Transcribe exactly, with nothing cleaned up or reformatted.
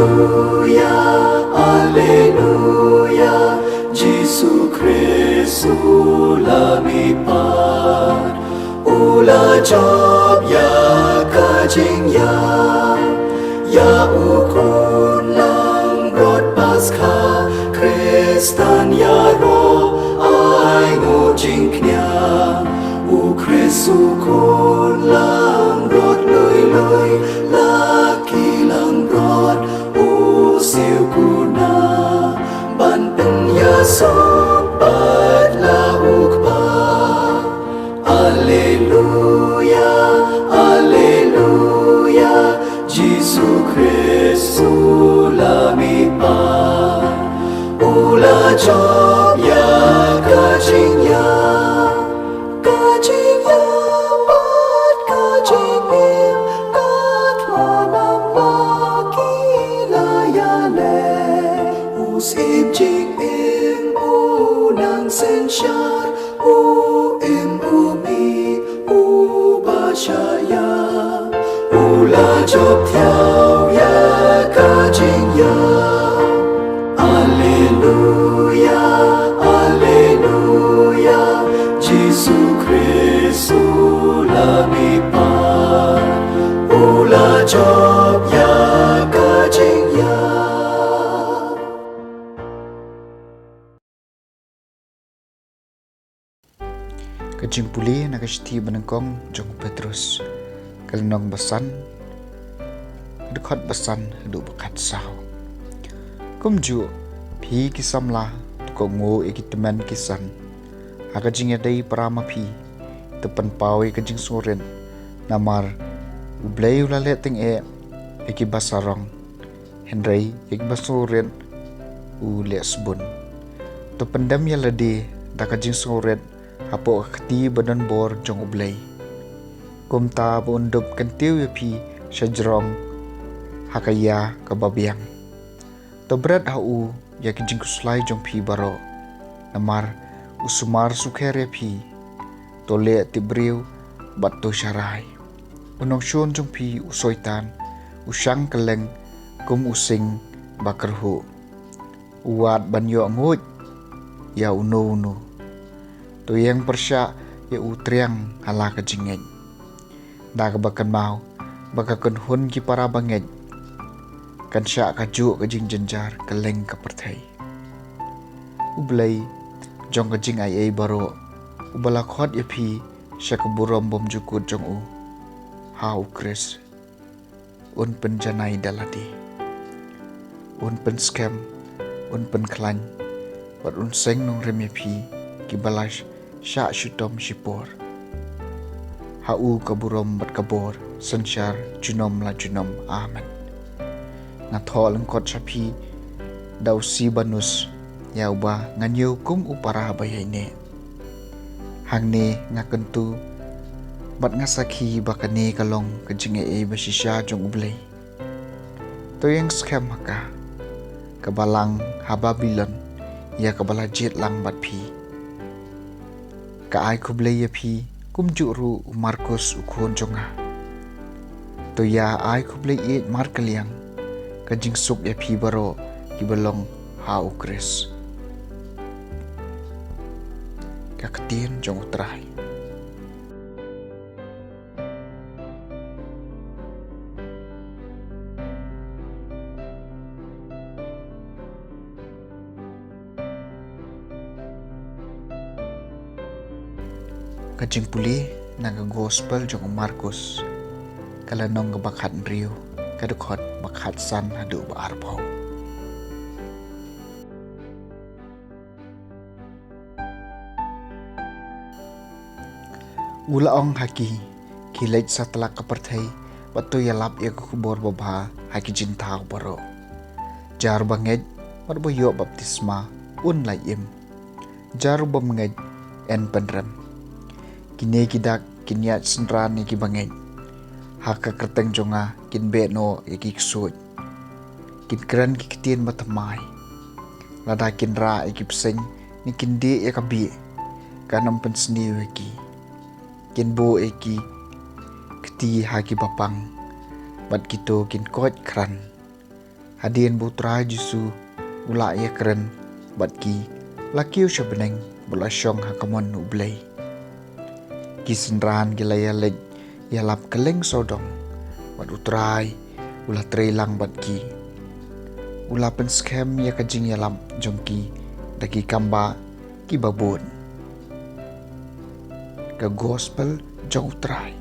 Alleluia, Alleluia, Jisu Khrist u la mihpat, u la jop ïa ka jingïap, ïa u khun langbrot Paskha, Khristan ïaroh ai nguh jingkñia, u Khrist u khun langbrot lui lui, la ki langbrot u siew kuna, ban pynïasoh bad la u Kpa. Alleluia, Alleluia, Jisu Khrist u la mihpat, u la jop ïa ka jingïap, ka jingïap bad ka jingim, ka thlong namar ki la ïaleh. U Syiem jingim u nang synshar, u im u mih uba shah ïap, u la jop thiaw ïa ka jingïap. Alleluia, Alleluia, Jisu Khrist u la mihpat, u la jop ïa ka jingïap. Ka jingpule na ka shithi banyngkong jong u Petrus, ka lynnong ba san, ka dkhot ba san haduh ba khatsaw. Kumjuh, phi ki samla, to kohnguh ïa ki tymmen ki san ha ka jingïadei para ma phi, to pynpaw ïa ka jingsngewrit, namar U Blei u la leh tyngeh ïa kiba sarong, hynrei ïa kiba sngewrit u leh sbun. To pyndem ïa lade da ka jingsngewrit hapoh ka kti ba donbor jong U Blei. Kumta ba un dup kyntiew ïa phi sha jrong ha ka ïa kaba biang. To bret ha u ïa ki jingkhuslai jong phi baroh, namar u sumar sukher ïa phi. To leh tipbriew bad to sharai. U nongshun jong phi u Soitan u shang kylleng kum u sing ba kyrhuh. U wad ban ïoh nguid ïa uno uno. To ïeng pyrshah ïa u triang ha la ka jingngeit, da kaba kynmaw ba ka kynhun ki para bangeit kan shah kajuh ka jingjynjar kylleng ka pyrthei. U Blei jong ka jingaiei baroh, uba la khot ïa phi sha ka burom bymjukut jong u ha U Khrist, un pynjanai da lade. Un pynskhem, un pynkhlaiñ bad un seng nongrim ïa phi kiba la shah shitom shipor. Ha u ka burom bad ka bor synshar junom la junom. Amen. Nga thoh lyngkot sha phi da u Sibanus, ïa uba nga ñiew kum u para ba ïaineh. Hangne nga kyntu bad nga sakhi ba kane ka long ka jingaiei ba shisha jong U Blei. To ïeng skhem ha ka, kaba lang ha Babilon, ïa kaba la jied lang bad phi. Ka ai khublei ïa phi, kumjuh ruh u Markus u khun jong nga. To ïa ai khublei ïeit markylliang ka jingsuk ïa phi baroh kiba long ha U Khrist. Ka ktien jong U Trai. Ka jingpule na ka gospel jong u Markus, ka lynnong kaba khathynriew, ka dkhot ba khatsan haduh ba arphew. U la ong ha ki, khie leit satlak ka pyrthei bad to ïalap ïa ka khubor babha ha ki jingthaw baroh. Jar uba ngeit bad uba ïoh baptisma un lait im. Jar u bym ngeit yn pynrem. Kine ki dak kin ïaid synran ïa kiba ngeit. Ha ka kyrteng jong nga kin beh noh ïa ki ksuid. Kin kren ki ktien bathymmai. Lada kin rah ïa ki bseiñ ne kin dieh ïa ka bieh, kan ym pynsniew ïa ki. Kin buh ïa ki kti ha kiba pang bad kito kin koit khran. Hadien ba U Trai Jisu u la ïakren bad ki, la kiew sha bneng bad la shong ha ka mon U Blei. Ki synran ki la ïaleit ïalap kylleng sawdong, bad U Trai u la trei lang bad ki. U la pynskhem ïa ka jingïalap jong ki da ki kambah kiba bun. Ka Gospel jong U Trai.